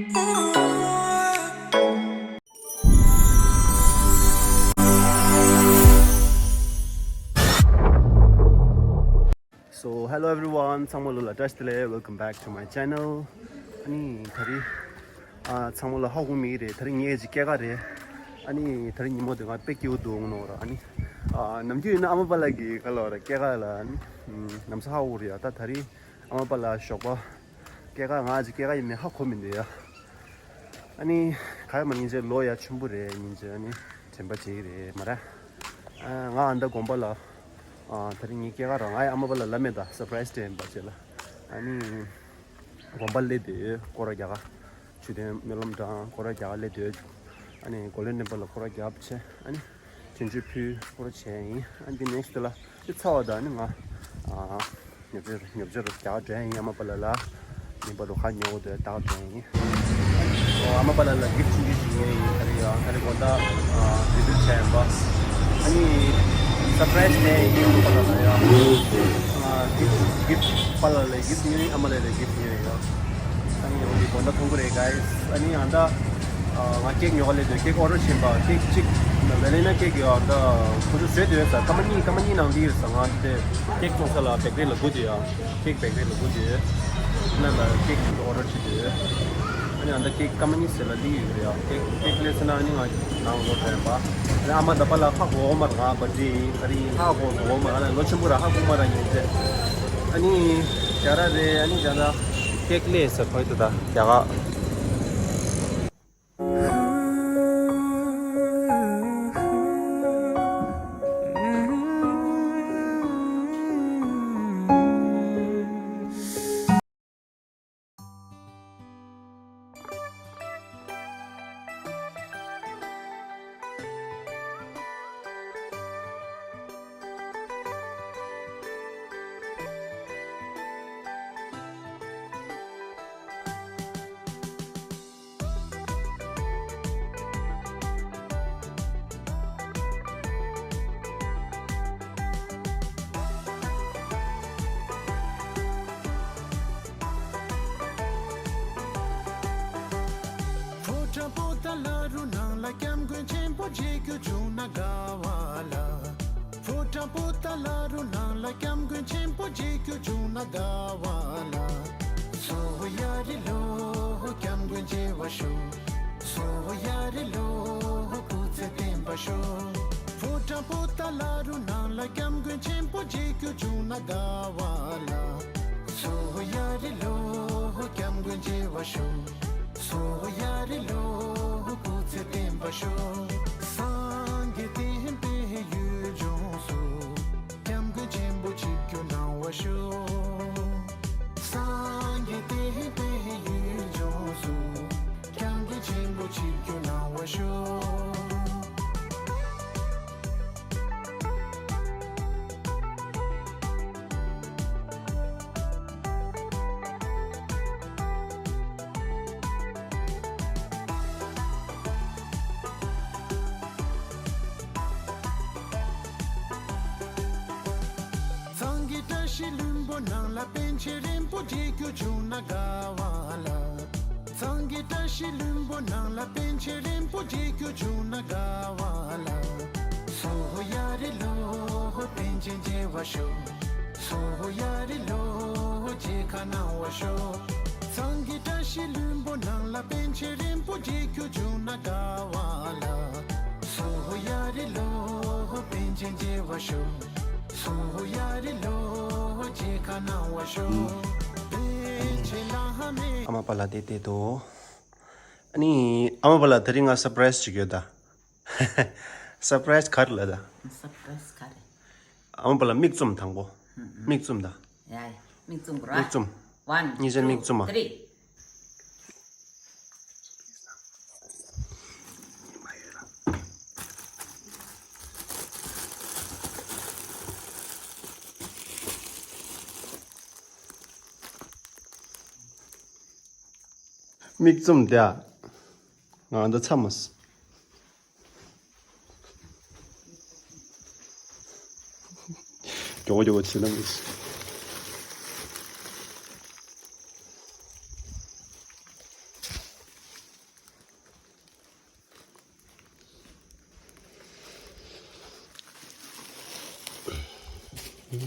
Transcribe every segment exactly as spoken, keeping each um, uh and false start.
So, hello everyone. ཚང་མ་ལོ་ལ་བཀྲ་ཤིས་བདེ་ལེགས། Welcome back to my channel. ཨ་ནི་ད་རེས་ཨ་ཚང་མ་ལ་ཧ་གོ་མེད་ཀྱི་རེད། ད་རེས་ངའི་ཅིག་སྐྱེས་སྐར་རེད། ཨ་ནི་ད་རེས་ཉིན་མོ་དེ་ང་དཔེ་སྐྱིད་པོ་འདུག་ནོ་ར། ཨ་ནི་ཨ་ནམ་རྒྱུན་ཡིན་ན་ཨ་མ་པ་ལགས་ཀྱི་ག་ལ་བ་ར་སྐྱེས་སྐར་ལ་ཨ་ནི་ནམ་ས་ཧ་གོ་རེད་ཡ། ད་ད་རེས་ཨ་མ་པ་ལགས་ཞོགས་པ་སྐྱེས་སྐར། ང་ཅིག་སྐྱེས་སྐར་ཡིན་མིན་ཧ་གོ་མི་འདུག་ཡ། ཨ་ནི་ག་ཡ་མ་སྙིང་རྗེ་ལོ་ཡ་ཆེན་པོ་རེད། སྙིང་རྗེ་ཨ་ནི་དྲན་པ་བརྗེད་ཀྱི་རེད་མ་ར། ཨ་ང་ཨ་མདའ་དགོན་པ་ལ་ཨ་ད་རེས་ངའི་སྐྱེས་སྐར་ར་ང་ཡི་ཨ་མ་པ་ལ་ལབ་མེད་ད། སར་པ་རའི་སི་སྤྲད་ཡིན་པ་བྱས་ལ། ཨ་ནི་དགོན་པ་སླེབས་དུས་སྐོར་ར་རྒྱག་ག་ཆོས་ལྡན་སྨོན་ལམ་བགྲང་། སྐོར་ར་རྒྱག་ག་སླེབས་དུས་ཨ་ནི་གོ་ལེ་ནེ་པ་ལ་སྐོར་ར་རྒྱབ་བྱས། ཨ་ནི་དྲིན་ཆུ་ཕུལ་སྐོར་བྱས་ཡིན། ཨ་འདི་ནེག་སི་ཊི་ལ་འདི་ཚར་བ་དང་ནི་ང་ཨ་ཉོ་ཆ་ཉོ་ཆ་རུ་རྒྱག་འགྲོ་ཡིན། ཨ་མ་པ་ལགས་ལ་ཉིན་པ་རུ་ཁ་ཉོ་འོ་དེ་རྒྱག་འགྲོ་ཡིན། ཨ་མ་པ་ལགས་ལ་གིཕ་ཊི་ཆུང་ཆུང་ཞིག་ཉོས་ཡིན། ད་རེས་ཡང་ད་རེས་དགོང་དག་ཨ་བི་ཛིཊ་བྱས་ཡིན་པ། ཨ་ནི་སར་པ་རའི་སི་ནས་ཡིན། ཨ་མ་པ་ལགས་ལ་ཡང་ཨ་གིཕ་ཊི་གིཕ་ཊི་པ་ལགས་ལ་གིཕ་ཊི་ཉོས་ཡིན། ཨ་མ་ལགས་ལ་གིཕ་ཊི་ཉོས་ཡིན། ཨ་ནི་འོ་འདི་དགོང་དག་མཐོང་གི་རེད་གཱ་ཡིས། ཨ་ནི་ཨ་ད་ཨ་ང་ཀེག་ཉོ་ག་སླེབས་དུས་ཀེག་ཨོ་ཌར་བྱིན་པ། ཀེག་གཅིག་ལ་ལེ་ན་ཀེག་ཡོད། ཨ་ད་ཁོ་ཚོ་བཟོས་དུས་ཡོད་ས་སྐར་མ་གཉིས་སྐར་མ་གཉིས་ནང་སླེབས་ཡོད་ས། ང་དེ་ཀེག་བཙོང་ས་ལ་བེག་རི་ལ་སྒུག་དུས་ཡ། ཀེག་བེག་རི་ལ་སྒུག་དུས་ན་ལ་ཀེག་ཨོ་ཌར་བྱེད་དུས་ཨ་ནི་ཨ་ད་ཀེག་སྐར་མ་གཉིས་ཟེར་ལ་སླེབས་ཡོད་རེད་ཡ། ཀེག་ཀེག་སླེབས་ཟེར་ན་ཨ་ནི་ང་ནང་ལོག་འགྲོ་ཡིན་པ། ཨ་ནི་ཨ་མ་ད་པ་ལ་ཧ་གོ་མ་ར། ང་བར་ཌེ་ཡིན། ཨ་རི་ཧ་གོ་གོ་མ་ར། ལོ་ཆེན་པོ་ར་ཧ་གོ་མ་ར་ཉིན་དེ། ཨ་ནི་རྒྱ་ར་རེད། ཨ་ནི་རྒྱ་ད་ཀེག་ལས་ཟེར་ཕ་ཡི་ད་ད་རྒྱ་ག་ཕོ་བྲང་པོ་ཏཱ་ལ་རུ་ནང་ལ་སྐྱབས་མགོན་ཆེན་པོ་མཇལ་རྒྱུ་བྱུང་ན་དགའ་བ་ལ། ཕོ་བྲང་པོ་ཏཱ་ལ་རུ་ནང་ལ་སྐྱབས་མགོན་ཆེན་པོ་མཇལ་རྒྱུ་བྱུང་ན་དགའ་བ་ལ། སོ་ཡ་རི་ལོ་སྐྱབས་མགོན་མཇལ་བར་ཤོག་སོ་ཡ་རི་ལོ་སྐུ་ཚེ་བརྟན་པར་ཤོག་ཕོ་བྲང་པོ་ཏཱ་ལ་རུ་ནང་ལ་སྐྱབས་མགོན་ཆེན་པོ་མཇལ་རྒྱུ་བྱུང་ན་དགའ་བ་ལ། སོ་ཡ་རི་ལོ་སྐྱབས་མགོན་མཇལ་བར་ཤོག་སོ་ཡ་རི་ལོ་སྐུ་ཚེ་བརྟན་པར་ཤོག་སངས་རྒྱས་བསྟན་པའི་ཡུལ་ལྗོངས་སུ། སྐྱབས་མགོན་ཆེན་པོ་ཆིབས་བསྒྱུར་གནང་བར་ཤོག་སངས་རྒྱས་བསྟན་པའི་ཡུལ་ལྗོངས་སུ། སྐྱབས་མགོན་ཆེན་པོ་ཆིབས་བསྒྱུར་གནང་བར་ཤོག་སངས་རྒྱས་བཀྲ་ཤིས་ལྷུན་པོ་ནང་ལ་པཎ་ཆེན་རིན་པོ་ཆེ་མཇལ་རྒྱུ་བྱུང་ན་དགའ་བ་ལ། སངས་རྒྱས་བཀྲ་ཤིས་ལྷུན་པོ་ནང་ལ་པཎ་ཆེན་རིན་པོ་ཆེ་མཇལ་རྒྱུ་བྱུང་ན་དགའ་བ་ལ། སོ་ཡ་རི་ལོ་པཎ་ཆེན་མཇལ་བར་ཤོག་སོ་ཡ་རི་ལོ་མཇལ་ཁ་གནང་བར་ཤོག་སངས་རྒྱས་བཀྲ་ཤིས་ལྷུན་པོ་ནང་ལ་པཎ་ཆེན་རིན་པོ་ཆེ་མཇལ་རྒྱུ་བྱུང་ན་དགའ་བ་ལ། སོ་ཡ་རི་ལོ་པཎ་ཆེན་མཇལ་བར་ཤོག་སོ་ཡ་རི་ལོ་མཇལ་ཁ་གནང་བར་ཤོག་པཎ་ཆེན་བླ་མའི། ཨ་མ་པ་ལགས་བསྡད་བསྡད་འདུག་ཨ་ནི་ཨ་མ་པ་ལགས་དེ་རིང་ང་སར་པ་རའི་སི་ཅིག་ཡོད་ད། སར་པ་རའི་སི་ག་རེ་ལབ་ད། སར་པ་རའི་སི་ག་རེ། ཨ་མ་པ་ལགས་མིག་བཙུམ་དང་པོ། མིག་བཙུམ་ད། ཡ་ཡ། མིག་བཙུམ་དགོས་ར། མིག་བཙུམ། One, གཉིས་ཆ་མིག་two, བཙུམ་མ། Three. མིག་བཙུམ་དེ་ཨ། ང་འདི་ཚ་མོ་སི། མགྱོགས་མགྱོགས་བྱེད་ན་མི་ཤེས། ཡ།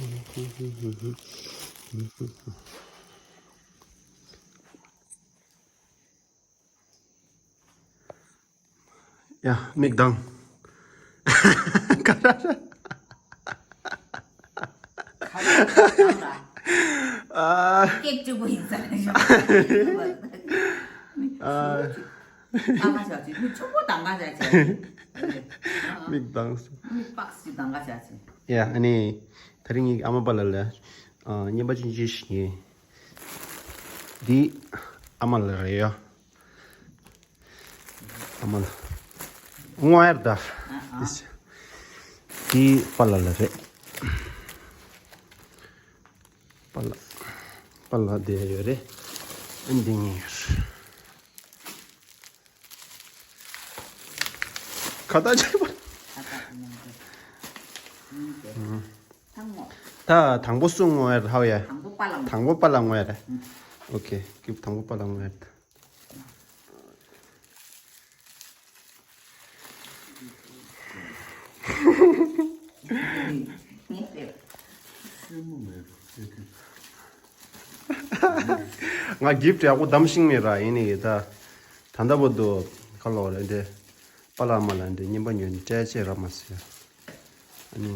མིག་གདངས། ཁ་ལག་ཁ་ལག་ཨ། སྐད་སྤྲོ་པོ་ཡིན་ས་རེད་ཤག་ཨ། ཨ་ང་ཞག་ཅིག་མིག་ཆུང་པོ་གདངས་ཀ་ཞག་ཅིག་མིག་གདངས་སོང་། མིག་པགས་ཅིག་གདངས་ཀ་ཞག་ཅིག་ཡ། ཨ་ནི་དེ་རིང་ངའི་ཨ་མ་པཱ་ལགས་ལ་ཨ་རྔན་པ་ཅུང་ཅིག་ཞིག་ཡིན། འདི་ཨ་མ་ལགས་རེད་ཡ། ཨ་མ་ལགས། དངོས་ཡར་ད། ཨ་ཨ། འདི་པཱ་ལགས་ལ་རེད། པཱ་ལགས། པཱ་ལགས་བསྡད་ཡོད་རེད། ཨ་འདི་ངའི་ཡོད་རེད། ཁ་བཏགས་བྱས་པ། ཁ་བཏགས་གནང་གི། ཨུམ། ཐང་ངོ་། ད་དང་པོ་སུ་དངོས་ཡར་ཧ་ཡ། དང་པོ་པཱ་ལགས། དང་པོ་པཱ་ལགས་དངོས་ཡར། ཨུམ། ཨོ་ཁེ། ཀིབ་དང་པོ་པཱ་ལགས་དངོས་ཡར། ང་གིབ་ཡག་པོ་བདམས་ཤིང་མེད་ར་ཡིན་ནི་ཡིན་ད། ད་ལྟ་བར་དུ་ཁ་ལོ་རེ་འདི་པཱ་ལགས་མ་ལགས་འདི་རྔན་པ་ཉོས་ནས་སྤྲད་ཅེས་ར་མ་ཟེར། ཨ་ནི་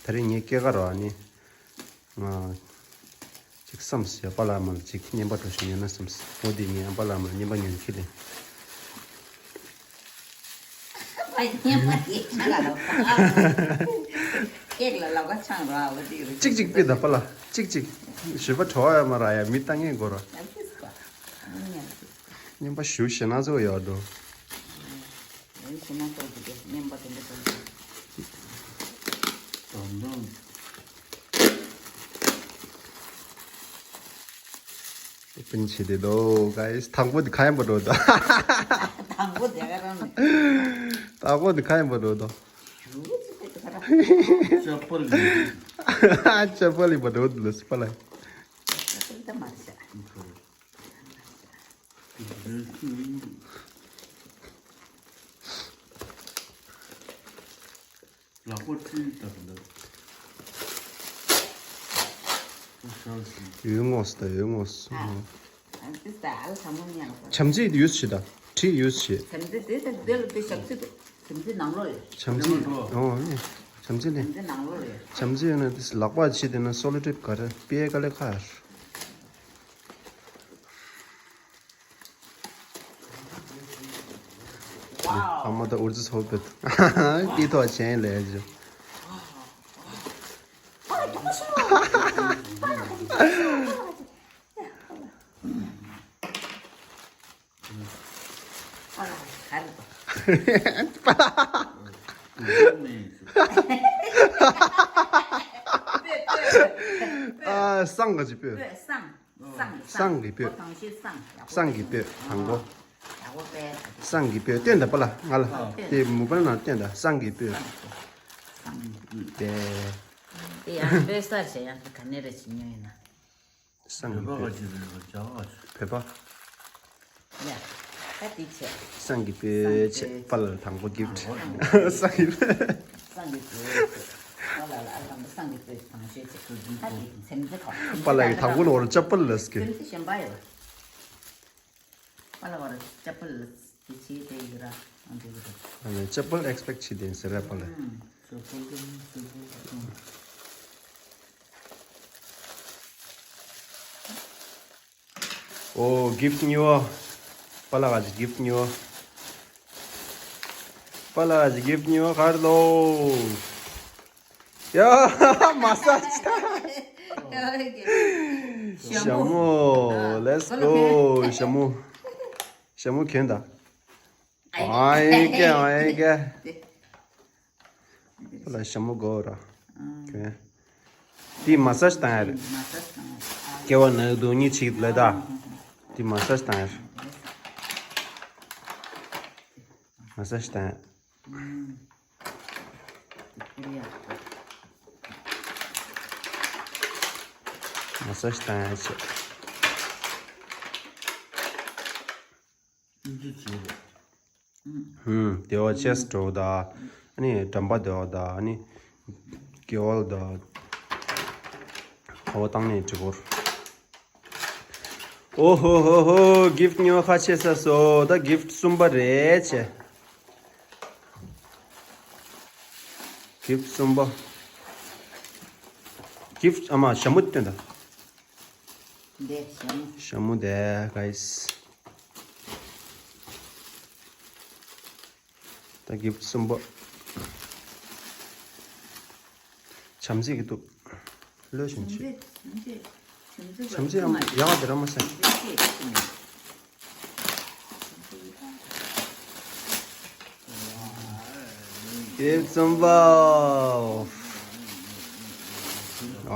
ད་རེས་ངའི་སྐྱེས་སྐར་ར་ཨ་ནི། ང་ཅིག་བསམ་སོང་ཡ། པཱ་ལགས་མ་ལ་ཅིག་རྔན་པ་འདྲ་ཞིག་ཉོས་ན་བསམ་སོང་། འོ་དེ་ངས་ཡང་པཱ་ལགས་མ་ལ་རྔན་པ་ཉོས་ཁྱེར་ལེན། རྔན་པ་དེ་ཆང་ལ་ལོག་པ། ཁེག་ལ་ལོག་པ་ཆང་ར་འོ་དེ་རེད། ཅིག་ཅིག་དཔེ་ད་པཱ་ལགས་ཅིག་ཅིག་ཞོད་པ་བྲོ་བ་ཡ་མ་ར་ཡ། མི་ལྟ་ངན་དགོས་ར། ཡ་ཕིས་པ། རྔན་པ་ཞུ་ཞེ་ན་ཚོ་ཡོད་འགྲོ། ཡིན་ཕྱི་ནང་ཐོག་གི་དེ་སྨན་པ་དེ་འདྲ་དང་། དང་དང་། ཨོ་པན་བྱེད་དེ་འདུག་ག་ཡིས། དང་པོ་དེ་ག་ཡིན་པ་འགྲོ་ད། དང་པོ་དེ་ག་རང་ནས། དང་པོ་དེ་ག་ཡིན་པ་འགྲོ་ད། ཞུ་ཅི་དེ་ག་རང་། ཅ་པལ་ལི། ཅ་པལ་ལི་པ་འགྲོ་འདུག་ལ་སི་པ་ལ། ཅ་པལ་ད་མ་རེད་ཤག་ལག་པ་ཅི་ལྟ་བུ་འདུག་ཡོད་ངོ་སི་ད་ཡོད་ངོ་སི། བྱམས་བརྩེ་ཡོད་ཤི་ད། ཁྲི་ཡོད་ཤི། བྱམས་བརྩེ་དེ་དང་དེ་ལ་དེ་བྱམས་བརྩེ་དེ་བྱམས་བརྩེ་ནང་ལོགས་ཡོད། བྱམས་བརྩེ་ཨོ་ཨེ། བྱམས་བརྩེ་ནི། བྱམས་བརྩེ་ནང་ལོགས་ཡོད། བྱམས་བརྩེ་ཡོད་ན་དེ་ལག་པ་ཆེ་དེ་ན་སོ་ལོ་ཊེབ་ག་རེ་པེ་ག་ལེ་ཁ་ཡར། ཨ་མ་ད་ཨུར་ཙི་ཚོ་པེ་ཏི་ཐོ་ཆེན་ལས་ཇོ། ཨ་སང་ག་ཅི་པོ། སང་། སང་། སང་གི་སྤོས། སང་གི་སྤོས་དང་པོ། སང་གི་སྤོས་སྟོན་ད་པ་ལ་ང་ལ་དེ་མུ་པ་ན་སྟོན་ད། སང་གི་སྤོས། དེ་ཡང་སྤོས་ས་བྱས་ཡང་ག་ནས་རེ་བྱེད་ཉོ་ཡིན་ན། སང་གི་སྤོས། བོད་པ། ཡ་ད་དེ་བྱས། སང་གི་སྤོས་བྱས། པ་ལ་དང་པོ་གིབ་ཊི། སང་གི་སྤོས། སང་གི་སྤོས་བྱས། པ་ལ་ལ་ཨ་དང་པོ་སང་གི་སྤོས་དང་ཤོས་བྱས། ད་དེ་ཚེམ་བརྩེ་ཁོ། པ་ལ་གི་དང་པོ་ལ་བོར་ཅ་པལ་ལ་སྐྱེ། ཚེམ་བརྩེ་གཞན་པ་ཡོད། པ་ལ་བར་ཅ་པལ་དེ་ཆེ་དེ་ཡི་ར་ཨང་དེ་ཡི་ར། ཨ་ནི་ཅ་པལ་ཨེགས་པེག་བྱེད་དེ་ཟེར་ར་པ་ལ། ཨང་། ཅ་པལ་དེ་ནི་ཅ་པལ་དེ་ནི། ཨོ་གིབ་ཊི་ཉོ། པ་ལ་ག་ཅི་གིབ་ཊི་ཉོ། པ་ལ་ག་ཅི་གིབ་ཊི་ཉོ་གར་ལོ། ཡ། མ་སཱཇ། ཞྭ་མོ། Let's go. ཞྭ་མོ། ཞྭ་མོ་གྱོན་ད། ཨའི་ཀེ་ཨའི་ཀེ། པ་ལ་ཞྭ་མོ་དགོས་ར། གྱོན། དེ་མ་སཱཇ་བཏང་ཡ་རེད། སྐྱེ་བ་ན་དུ་གཉིས་ཆིག་ལ་ད། དེ་མ་སཱཇ་བཏང་ཡ་རེད། མ་སཱཇ་བཏང་ཡ། མ་སཱཇ་བཏང་ཡ་བྱས། ཧུམ། དེ་བ་ཅེས་འགྲོ་ད། ཨ་ནི་འགྲམ་པ་དེ་བ་ད། ཨ་ནི་སྐེ་བ་ད། ཁ་བ་བཏང་ནས་འགྲིག་གོ། ཨོ་ཧོ་ཧོ་ཧོ། གིཕ་ཉོ་ཁ་ཆེ་ས་སོ། ད་གིཕ་གསུམ་པ་རེད་ཆེ། གིཕ་གསུམ་པ། གིཕ་ཨ་མ་ཞྭ་མོ་སྟོན་ད། འདི་ཞྭ་མོ། ཞྭ་མོ་དེ་གའིས། ད་གིཕ་གསུམ་པ། བྱམས་བརྩེ་གི་འདུག་ལོས་བྱུང་ཆེ། བྱམས་བརྩེ་ཨམ་ཡག་དེ་ར་མ་ཟེར། གིཕ་གསུམ་པ། ཨོ་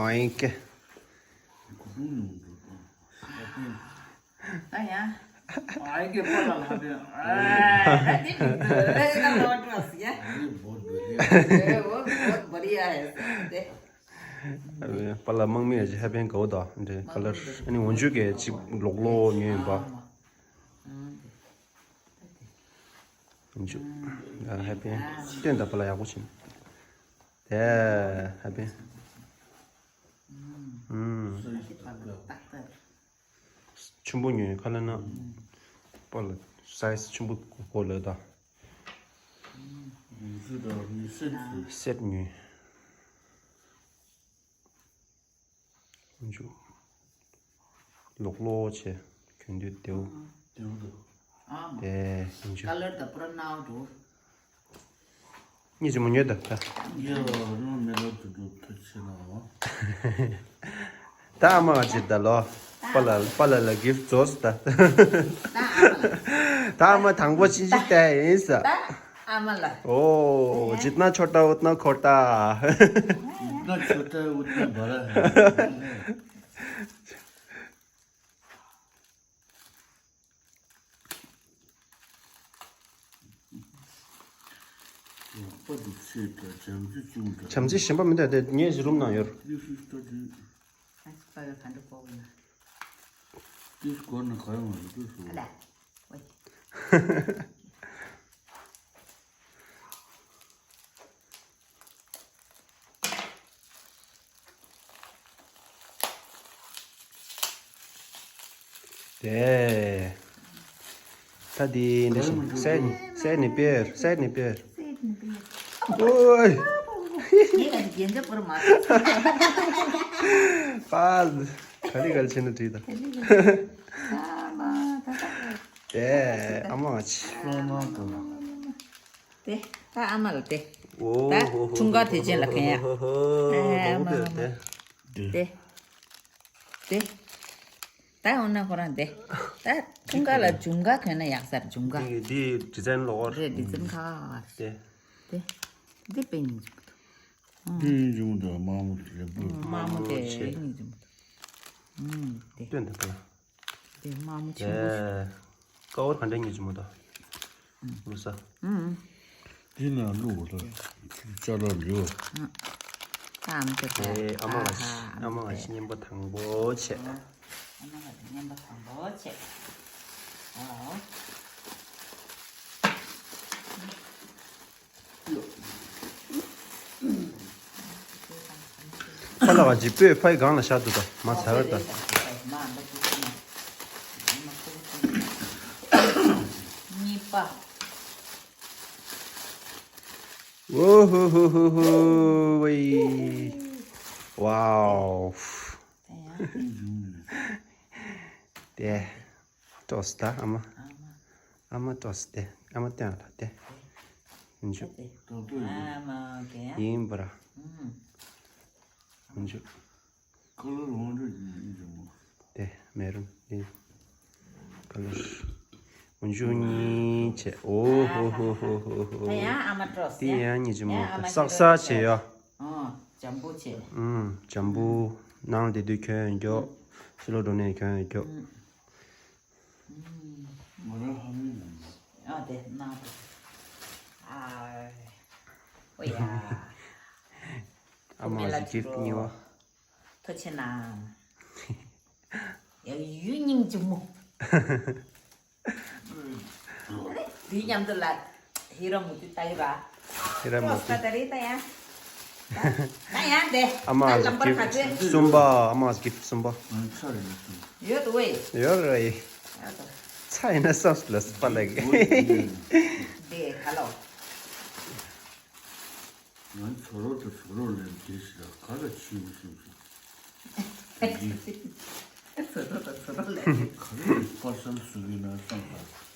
ཨིན་ཀེ། ད་ཡང་། ཨ་ཡེ་པ་ལ་ལ་དེ། ཨ་དེ་མི་འདུག་ཨེ་ད་ལོ་ཏྲོས་ཡ། ཨེ་བོད་བོད་ཡ། ཨེ་བོད་བོད་བོད་ཡ་ཨེ་དེ། པ་ལ་དམག་མི་ཡ་ཅི་ཧེ་པན་གོ་ད་འདྲེ་ཁ་ལར་ཨ་ནི་འོན་ཆུ་གེ་ཅིག་ལོག་ལོ་ཉོས་ཡིན་པ། འོན་ཆུ་ཨ་ཧེ་པན་སྟོན་ད་པ་ལ་ཡག་པོ་བྱིན། དེ་ཧེ་པན། ཨུམ། ཆུན་པོ་ཉོས་ཁ་ལ་ན། པ་ལ་སའི་ཛི་ཆུན་པོ་གོ་ལ་ད། སེཊ་ཉོས། འཇུ། ལོག་ལོག་བྱས། གྱོན་དུས་བདེའུ། བདེའུ་འདུག་དེ་འཇུ། ཀ་ལར་ད་པུ་ར་ནའོ་འགྲོ། གཉིས་ཀྱི་མོ་ཉོས་ད་ད། ཡ་རོ་མེ་རོ་དུ་འགྲོ་ཐུ་ཆེ་ན་འོ། ད་ཨ་མ་ཅི་ད་ལོ། པ་ལ་པ་ལ་ལ་གིཕ་རྫོགས་ད། ད་ཨ་མ་ལ། ད་ཨ་མ་དང་པོ་ཅི་ཅི་ད་ཡིན་ས། ད་ཨ་མ་ལ། ओ जितना छोटा उतना खोटा। इतना छोटा उतना बड़ा है। བྱམས་བརྩེ་གཞན་པ་མི་འདུག་དེ་ངའི་རུམ་ནང་ཡོད། དེ་སྐོར་ནས་ག་ཡོང་བ་རེད་དུས་སུ། དེ། ད་དེ་འདི་བཞིན་སའེ་ནི་སའེ་ནི་པེར་སའེ་ནི་པེར། ཨོའི། ངས་ལ་རྒྱན་ཆ་པོར་མ་ཐོགས། པཱ། ག་ལི་ག་ལི་བྱས་ན་བྲིས་དང་། དེ་ཨ་མ་ཅི། དེ་ད་ཨ་མ་ལ་དེ། ད་འཁྲུངས་སྐར་དུས་ཆེན་ལ་གན་ཡ། ཨ་མ་ལ་དེ། དེ། དེ། ད་འོ་ན་ཁོ་རང་དེ། ད་འཁྲུངས་སྐར་ལ་འཇུང་ག་གོན་ན་ཡག་ས་རེད་འཇུང་ག་འདི་འདི་ཌི་ཛའིན་ལོག་རེད། ཌི་ཛའིན་ཁ་ཁ་ཁ་དེ། དེ། འདི་དཔེ་སྙིང་རྗེ་མོ་འདུག་འདི་སྙིང་རྗེ་མོ་འདུག་དམར་མོ་རེད་པོ། དམར་མོ་དེ་དམར་མོ་ཆེ། སྙིང་རྗེ་མོ་འདུག་ཨུམ་དེ། སྟོན་ད་ད། དེ་དམར་མོ་ཆེན་པོ་ཞིག་ཀ་བར་ག་འདྲ་སྙིང་རྗེ་མོ་འདུག་ལུས་ས། ཨུམ། འདི་ན་ལུག་ལ་ཅ་ལག་ལུས། ཨ་ཨམ་ཅོག་དེ་ཨ་མ་ང་ཨ་ཨ་ཨ་མ་ང་ཞིག་བསྙེན་པ་དང་པོ་བྱས། ཨ་མ་ང་ཞིག་བསྙེན་པ་དང་པོ་བྱས། ཨོ། ཁ་ལག་ཅིག་སྤོས་ཕ་ཡི་སྒང་ལ་བཞག་འདུག་ད་མ་ཚར་ད། གཉིས་པ། ཝོ་ཧུ་ཧུ་ཧུ་ཧུ་ཝེ། ཝའོ། དེ་ཡང་། དེ། ཏོས་ད་ཨ་མ། ཨ་མ། ཨ་མ་ཏོས་དེ་ཨ་མ་སྟོན་ལ་དེ། འཇུ། ཨ་མ་གེ། ཡིན་པ་ར། ཨུམ། འཇུ། ཁ་ལོ་རོང་འདྲ་ཡིན་འཇུ་མོ། དེ་མེ་རུམ་དེ། ཁ་ལོ། འཇུ་གཉིས་བྱས། ཨོ་ཧོ་ཧོ་ཧོ་ཧོ་ཧོ། ད་ཡང་ཨ་མ་ཏོས་དེ་ཡང་གཉིས་འཇུ་མོ། ཡང་ཨ་མ་བསགས་བསགས་བྱས་ཡ། ཨོ་འཇམ་པོ་བྱས། ཨུམ་འཇམ་པོ། ནང་ལ་བསྡད་དུས་གྱོན་ཡོད་འགྱོ། ཕྱི་ལོགས་འགྲོ་ནས་གྱོན་ཡོད་འགྱོ། ང་རང་ཧ་མི་ལ། ཨ་དེ་ན་དེ། ཨ། ཨོ་ཡ། ཨ་མ་ཞིག་གིབ་གཉིས་པ། ཐུགས་རྗེ་གནང་། ཡ་ཡུ་སྙིང་རྗེ་མོ། དེའི་མཉམ་དུ་ལ་ཧི་ར་མུ་ཏི་ལྟ་གི་ར། ཧི་ར་མུ་ཏི། ཏོས་ད་རེད་ད་ཡ། ད་ཡང་དེ། ཨ་མ་ལ་ལམ་བར་ག་ཚོད། གསུམ་པ། ཨ་མ་གིཕ་གསུམ་པ། ང་ཚར་ཡིན་གསུམ། ཡོད་དོ་ཝེ། ཡོད་རེད། ཡོད་དོ། ཚ་ཡིན་ན་སོགས་ལ་སྤ་ལ་གི། དེ་ག་ལོ། ང་ཚོ་རོགས་དང་ཚོ་རོགས་ལས་དེ་ཞིག་ལ་ག་ལ་ཕྱིན་མི་ཤེས་ཤིང་། ཚོ་རོགས་དང་ཚོ་རོགས་ལས། ག་ལ་པ་སམ་སུ་ཡིན་ན་སམ་པ།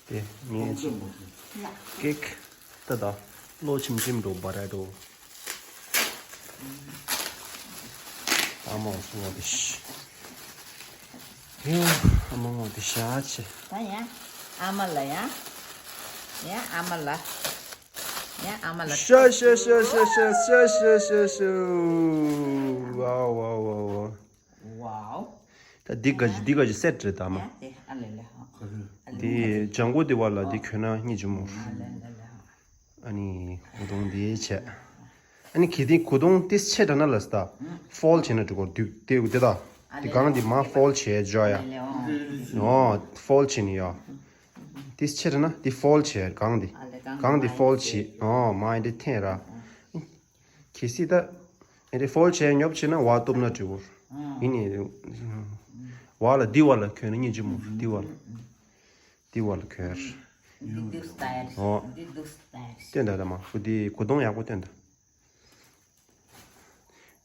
དེ་ངས་ཀོང་ཀྲེ་མོ་ཀེག་ད་ད་ལོ་ཆིམ་ཆིམ་འགྲོ་བ་ར་འགྲོ། ཨ་མ་སུ་ངོ་དེ་ཤི། ཡ། ཨ་མ་ངོ་དེ་ཤ་ཆེ། ད་ཡ། ཨ་མ་ལ་ཡ། ཡ་ཨ་མ་ལ། ཡ་ཨ་མ་ལ། ཤ་ཤ་ཤ་ཤ། ཝའོ་ཝའོ་ཝའོ་ཝའོ། ཝའོ། ད་འདི་ག་ཅི་འདི་ག་ཅི་སེ་ཊི་རེད་ད་མ། ཡ་དེ་ཨ་ལེ་ལེ་ཧ། ཨ་ལེ་འདི་ལེ་ཧ། ལྗང་གུ་འདི་བ་ལ་འདི་གྱོན་ན་སྙིང་རྗེ་མོ། ཨ་ལེ་ལེ་ལེ་ཧ། ཨ་ནི་གོས་ཐུང་འདི་བྱས། ཨ་ནི་གལ་ཏེ་གོས་ཐུང་ཏིས་ཆེ་དྲགས་ན་ལ་སྟ། ཕོལ་བྱས་ན་འགྲིག་གོ། དུ་དེ་དེ་ད། དེ་གང་འདི་མ་ཕོལ་བྱས་འཇོག་ཡ། ཨོ་ཕོལ་བྱས་ནི་ཡ། ཏིས་ཆེ་དྲགས་ན་དེ་ཕོལ་བྱས་གང་འདི། གང་འདི་ཕོལ་བྱས། ཨོ་མ་འདི་འཐེན་ར། གལ་སྲིད་ད། ཨེ་རེ་ཕོལ་བྱས་ཉོབ་བྱས་ན་བ་གཏུབ་ན་འགྲིག་གོ། ཡིན་ནི། བ་ལ་འདི་བ་ལ་གྱོན་ན་སྙིང་རྗེ་མོ་འདི་བ་ལ། འདི་བ་ལ་གྱོན། འདི་འདུག་སྟ་ཡར། ཨོ། འདི་འདུག་སྟ་ཡར། སྟོན་ད་ད་མ་ཧུ་འདི་གོས་ཐུང་ཡག་པོ་སྟོན་ད།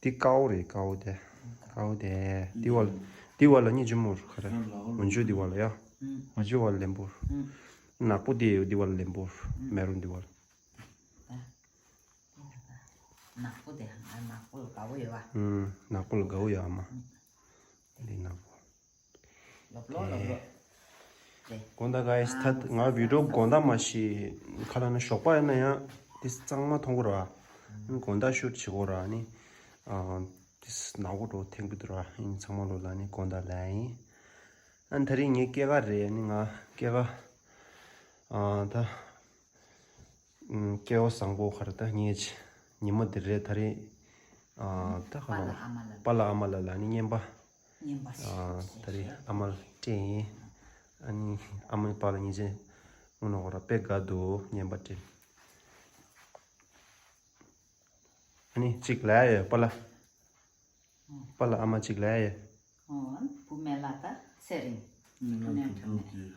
འདི་དཀར་པོ་རེད་དཀར་པོ་དེ། དཀར་པོ་དེ། འདི་བ་ལ། འདི་བ་ལ་སྙིང་རྗེ་མོ་རུ་ཁ་རེ། འོན་ཇུ་འདི་བ་ལ་ཡ། འོན་ཇུ་བ་ལ་ལེན་པོ། ནག་པོ་དེ་འདི་བ་ལ་ལེན་པོ། མེ་རུན་འདི་བ་ལ། ནག་པོ་དེ་ནག་པོ་ལ་དགའ་བོ་ཡོད་བ། ནག་པོ་ལ་དགའ་བོ་ཡོད་ཨ་མ། འདི་ནག་པོ། ལོབ་ལོ་ལོབ་ལོ། དགོང་དག་ག་ཡིས་ད་ང་བི་ཌིའོ་དགོང་དག་མ་ཤི། ཁ་ལ་ན་ཞོགས་པ་ཡིན་ན་ཡང་དེ་གཙང་མ་མཐོང་གི་ར། དགོང་དག་ཤུཊ་བྱེད་གོ་ར་ནི། དེ་ནག་པོ་འགྲོ་ཐེངས་པོ་དུ་ར་ཡིན་ཚང་མ་ལོ་ལ་ནི་དགོང་དག་ལ་ཡིན། ཨ་ནི་ད་རིང་ངའི་སྐྱེས་སྐར་རེད་ནི་ང་སྐྱེས་སྐར། ད། སྐལ་བ་བཟང་པོ་ག་རེ་ད་ངས་ཉི་མ་འདི་རེད་ད་རེས། ད་ག་ལ་པཱ་ལགས་ཨ་མ་ལགས་ནི་རྔན་པ། རྔན་པ་ཞིག་ད་རེས་ཨ་མ་ལ་སྤྲད་ཡིན། ཨ་ནི་ཨ་མ་པཱ་ལགས་ཉིན་བྱེད་དངོས་གནས་ཁོ་ར་དཔེ་དགའ་འདུག་རྔན་པ་སྤྲད། ཨ་ནི་གཅིག་ལབ་ཡོད་པཱ་ལགས། པཱ་ལགས་ཨ་མ་གཅིག་ལབ་ཡོད། ཨོ། བུ་སྨན་བླ་དང་ཚེ་རིང་། སྨན་བླ་དོན་གྲུབ་ཀྱི།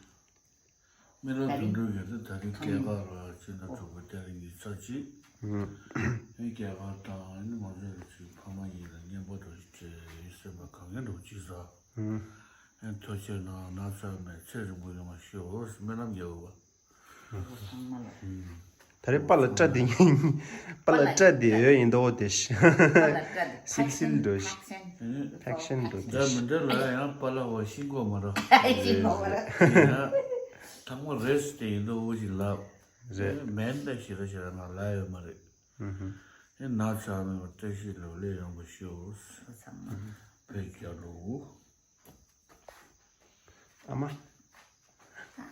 སྨན་བླ་དོན་གྲུབ་ཀྱི་ད་ད་རེས་སྐྱེས་སྐར་ལ་སྤྱི་ཟླ་དྲུག་པའི་ཏ་རིག་གཉིས་ཚར་གཅིག་ཨེ་སྐྱེས་སྐར་དང་ཨེ་ནི་ང་ཚོ་རེ་ཅིག་ཕ་མ་ཡིན་ལ་རྔན་པ་འདྲ་ཞིག་སྤྲད་ཡིན་སེམས་པ་དགའ་མཁན་འདྲ་པོ་ཅིག་ཟ། ཨེ་ཐུགས་རྗེ་གནང་ན་ཚ་མེད་ཚེ་རིང་པོ་ཡོང་བ་ཤོག་སྨོན་ལམ་རྒྱག་དགོས་པ། ད་རེས་པཱ་ལགས་སྐྲ་དེ་པཱ་ལགས་སྐྲ་དེ་ཡོད་ཡིན་མདོག་དེ་སིལ་སིལ་འགྲོ་ཤི། ཕེག་ཤན་འགྲོ་དེ་འདྲ་ཤི། མི་འདྲ་ལ་ཡང་པཱ་ལགས་བ་ཤིང་གོ་མ་ར། ཤིང་གོ་མ་ར། ཡང་ཐང་མོ་རེས་དེ་ཡིན་མདོག་འུ་ཅི་ལབ། རེད། མེན་པའི་ཞེ་དྲག་ཞེ་དྲག་ང་ལ་ཡོད་མ་རེད། ཨེ་ན་ཚ་མེད་པ་བཀྲ་ཤིས་ལོ་ལེགས་ཡོང་བ་ཤོག་བོད་རྒྱལ་ལོ། ཨ་མ།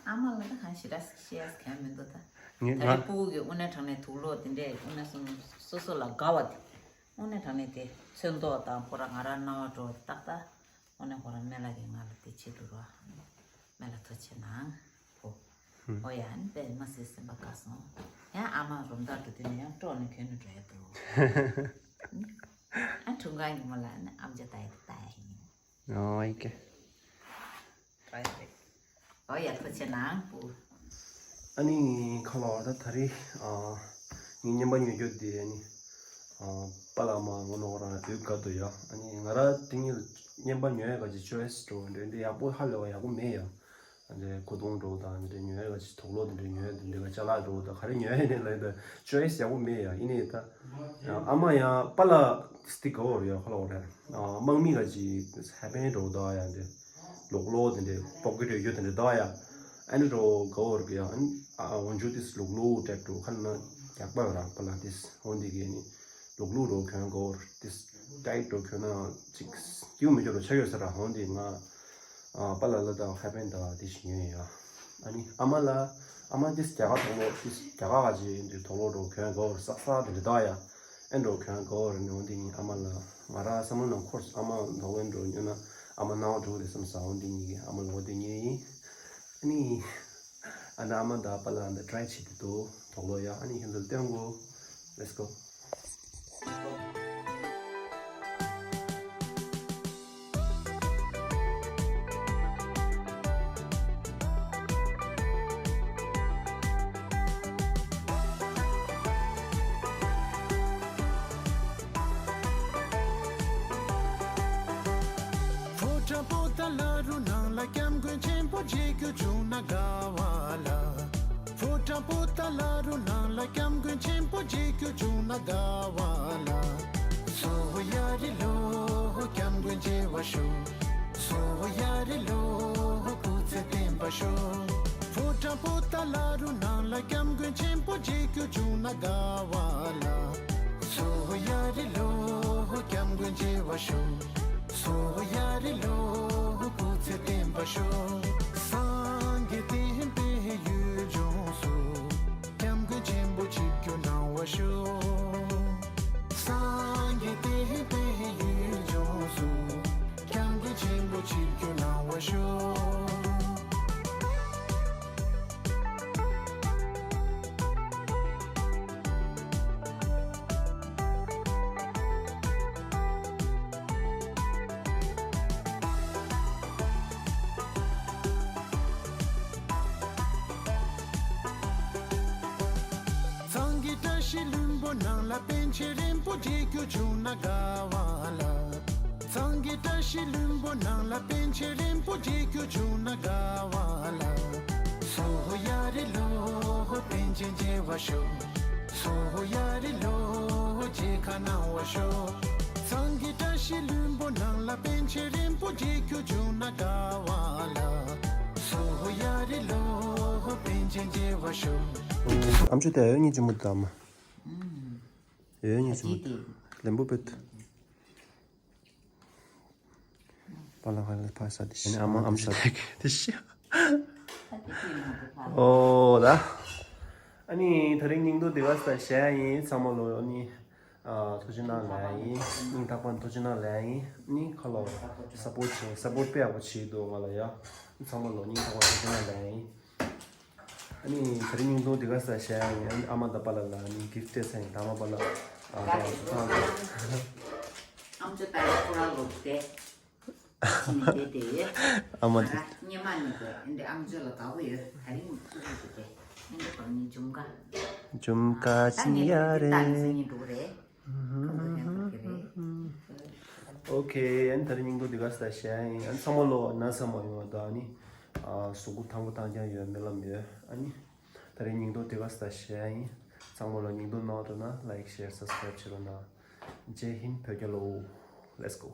ཨ་མ་ལ་ད་གང་ཞེ་དྲག་བཤད་ཡ་གང་མི་འདུག་ད། ངས་ད་རེས་ང་སྤུ་གུ་གི་དངོས་གནས་དྲང་གནས་དུག་སློག་དེ་འདྲས་དངོས་གནས་སོ་སོ་ལ་དགའ་བ་དེ། དངོས་གནས་དྲང་གནས་དེ་ཚོན་མདོག་དང་ཁོ་ར་ང་རང་རྣ་བ་འགྲོ་ཏག་ཏག་དངོས་གནས་ཁོ་ར་སྨན་བླ་གིས་ང་ལ་དེ་བྱེད་འདུག་ར། སྨན་བླ་ཐུགས་རྗེ་གནང་། ཨོ་ཡ་ཨ་ནི་དཔེ་མ་སྲིད་སེམས་པ་དགའ་སོང་། ཡང་ཨ་མ་རུམ་བཏང་འགྲོ་དུས་ནས་ཡང་སྤྲོ་ནས་གྱོན་ནས་འགྲོ་ཡ་འདུག་ཨ་འཁྲུངས་སྐར་ཉིན་མོ་ལ་ནི་ཨམ་ཅོག་ལྟ་ཡ་དེ་ལྟ་ཡ་ཡིན། ཨོ་ཨི་ཀེ། ཨོ་ཡ་ཐུགས་རྗེ་གནང་སྤུ། ཨ་ནི་ཁ་ལ་བ་ད་ད་རེས་ཨ་ངའི་རྔན་པ་ཉོ་རྒྱུ་དེ་ཨ་ནི་ཨ་པཱ་ལགས་མ་ངོ་ནོར་རང་ཡོད་དགའ་འདུག་ཡ། ཨ་ནི་ང་ར་དེ་ཉིད་རྔན་པ་ཉོ་ཡ་ག་ཅིག་ཅོ་ཡེས་འགྲོ་འདྲ་འདི་ཡག་པོ་ཧ་ལས་པ་ཡག་པོ་མེད་ཡ། འདི་གོས་ཐུང་འདྲ་པོ་དང་འདི་འདྲ་ཉོ་ཡ་ག་ཅིག་དུག་སློག་འདི་འདྲ་ཉོ་ཡ་འདི་འདྲ་ག་ཅ་ལག་འདྲ་པོ་དང་ག་རེ་ཉོ་ཡ་ནི་ལབ་ཡ་ད་ཅོ་ཡེས་ཡག་པོ་མེད་ཡ། ཡིན་ནའི་ད་ཨ་མ་ཡང་པཱ་ལགས་སི་ཊིག་ག་བོར་ཡ་ཁོ་ལ་བོར་ཡ་དམག་མི་ག་ཅིག་ཧེ་པན་འདྲ་པོ་དང་ཡ་འདི་ལོག་ལོག་འདི་འདྲ་པོ་ཀེ་ཊི་ཡོད་འདི་འདྲ་དང་ཡ་ཨ་ནི་འདྲ་པོ་ག་བོར་གི་ཡ། ཨ་ནི་ཨ་འོན་ཇུ་དིས་ལོག་ལོག་ཊེབ་འདྲ་པོ་ཁ་ན་རྒྱག་པ་རང་པཱ་ལགས་དིས་འོན་འདི་གི་ནི་ལོག་ལོག་འདྲ་པོ་གྱོན་ག་བོར་དིས་ཊའིཊ་འདྲ་པོ་གྱོན་ན་ཅིག་སྐྱིད་པོ་མི་འདུག་རོ་ཆགས་ཡོད་ས་ར། འོན་འདི་ང་ཨ་པཱ་ལགས་ལ་ད་ཧེ་པན་ད་དེ་ཞིག་ཉོས་ཡ། ཨ་ནི་ཨ་མ་ལ་ཨ་མ་དེས་རྒྱ་གར་དུག་སློག་དེས་རྒྱ་གར་ག་ཅིག་འདི་དུག་སློག་འདྲ་པོ་གྱོན་ག་བོར་སག་སག་དེ་འདྲ་ད་ཡ། ཨེ་འདྲ་པོ་གྱོན་ག་བོར་ནི་འོན་འདི་ངས་ཨ་མ་ལ་ང་ར་བསམ་བློ་ནང་འཁོར་སོང་། ཨ་མ་དུག་སློག་འདྲ་པོ་ཉོས་ན་ཨ་མ་སྣང་བ་འགྲོ་གི་རེད་བསམ་སོང་། འོན་འདི་ངས་ཨ་མ་ལ་འོ་དེ་ཉོས་ཡིན། ཨ་ནི་ཨ་མ་དང་པཱ་ལགས་འདི་ཊའིཊ་བྱེད་དེ་འདུག་དུག་སློག་ཡ། ཨ་ནི་ཁྱེད་ཚོ་ལ་སྟོན་གོ། Let's go. བརྗེད་རྒྱུ་བྱུང་ན་དགའ་བ་ལ། ཕོ་བྲང་པོ་ཏཱ་ལ་རུ་ནང་ལ་སྐྱབས་མགོན་ཆེན་པོ་བརྗེད་རྒྱུ་བྱུང་ན་དགའ་བ་ལ། སོ་ཧོ་ཡ་རི་ལོ་ཧོ། སྐྱབས་མགོན་མཇལ་བར་ཤོག་སོ་ཧོ་ཡ་རི་ལོ་ཧོ། སྐུ་ཚེ་བརྟན་པར་ཤོག་ཕོ་བྲང་པོ་ཏཱ་ལ་རུ་ནང་ལ་སྐྱབས་མགོན་ཆེན་པོ་མཇལ་རྒྱུ་བྱུང་ན་དགའ་བ་ལ། སོ་ཧོ་ཡ་རི་ལོ་ཧོ། སྐྱབས་མགོན་མཇལ་བར་ཤོག་སོ་ཧོ་ཡ་རི་ལོ་ཧོ། སྐུ་ཚེ་བརྟན་པར་ཤོག་སངས་རྒྱས་བསྟན་པའི་ཡུལ་ལྗོངས་སུ། སྐྱབས་མགོན་ཆེན་པོ་ཆིབས་བསྒྱུར་གནང་བར་ཤོག་སངས་རྒྱས་བསྟན་པའི་ཡུལ་ལྗོངས་སུ། སྐྱབས་མགོན་ཆེན་པོ་ཆིབས་བསྒྱུར་གནང་བར་ཤོག་ཚང་གི་བཀྲ་ཤིས་ལྷུན་པོ་ནང་ལ་པཎ་ཆེན་རིན་པོ་ཆེ་མཇལ་རྒྱུ་བྱུང་ན་དགའ་བ་ལ། ཚང་གི་བཀྲ་ཤིས་ལྷུན་པོ་ནང་ལ་པཎ་ཆེན་རིན་པོ་ཆེ་མཇལ་རྒྱུ་བྱུང་ན་དགའ་བ་ལ། སོ་ཧོ་ཡ་རི་ལོ་ཧོ། པཎ་ཆེན་མཇལ་བར་ཤོག་སོ་ཧོ་ཡ་རི་ལོ་ཧོ། མཇལ་ཁ་གནང་བར་ཤོག་ཚང་གི་བཀྲ་ཤིས་ལྷུན་པོ་ནང་ལ་པཎ་ཆེན་རིན་པོ་ཆེ་མཇལ་རྒྱུ་བྱུང་ན་དགའ་བ་ལ། སོ་ཧོ་ཡ་རི་ལོ་ཧོ། པཎ་ཆེན་མཇལ་བར་ཤོག་ཨམ་ཅོག་དེ་ཡོད་ཉིད་ཅི་མོ་དམ། ཡོད་ཉིད་ཅི་མོ། ལེམ་བུ་པེད། པ་ལ་ཧ་ལ་ཕ་ས་དེ་ཤི། ཨ་མ་ཨམ་ས་དེ་དེ་ཤི། ཨོ་ད། ཨ་ནི་ད་རིང་སྙིང་སྡུག་དེ་ག་ས་བཤད་ཡིན། ཚང་མ་ལོ་ནི་ཐུགས་རྗེ་གནང་ལ་ཡིན། སྙིང་ཐག་པ་ཐུགས་རྗེ་གནང་ལ་ཡིན། ནི་ཁ་ལོ་སཔོར་ཊི་བྱེད། སཔོར་ཊི་དཔེ་ཡག་པོ་བྱེད་འདུག་ང་ལ་ཡ། ཚང་མ་ལོ་སྙིང་ཐག་པ་ཐུགས་རྗེ་གནང་ལ་ཡིན། ཨ་ནི་ད་རིང་སྙིང་སྡུག་དེ་ག་ས་བཤད་ཡིན། ཨ་མ་དང་པ་ལ་ལ་ནི་གིཕ་ཊི་སྟེར་ཚར་ཡིན། ད་མ་པ་ལ་ཨ་ད་སུ་ཚང་ལ། ཨམ་ཅོག་ད་ཡ་ཁོ་རང་ལོག་སྟེ། ཕྱི་ནས་བསྡད་དེ་ཡོད། ཨ་མ་ང་རང་སྔོན་མ་ནས་བསྡད། འདི་ཨམ་ཅོག་ལ་དགའ་པོ་ཡོད། ད་རིང་ཐུག་གི་འདུག་སྟེ། འདི་བར་ནི་འཇུམ་ཀ་འཇུམ་ཀ་ད་ཅི་ངས་ཡ་འདི་རེད། ལྟ་ནས་སང་ཉིན་འགྲོ་གི་རེད། ཁོང་ཚོ་ལྷན་ཚོགས་ཀྱི་རེད། ཨོ་ཁེ། ཨ་ནི་ད་རིང་སྙིང་སྡུག་འདི་ག་ས་བཤད་ཡིན། ཨ་ནི་ཚང་མ་ལོ་ན་ཚ་མ་ཡོང་བ་དང་ནི་ཨ་གཟུགས་པོ་ཐང་པོ་ཐང་རྐྱང་ཡོད། རྨི་ལམ་ཡོད། ཨ་ནི་ད་རིང་སྙིང་སྡུག་འདི་ག་ས་བཤད་ཡིན། ཚང་མ་ལོ་སྙིང་སྡུག་གནང་འདུག་ན་ལའིཀ་ཤེར་སབ་སི་ཀ་རེབ་བྱེད་རོགས་གནང་། ཇེ་ཧིན་བོད་རྒྱལ་ལོ། Let's go.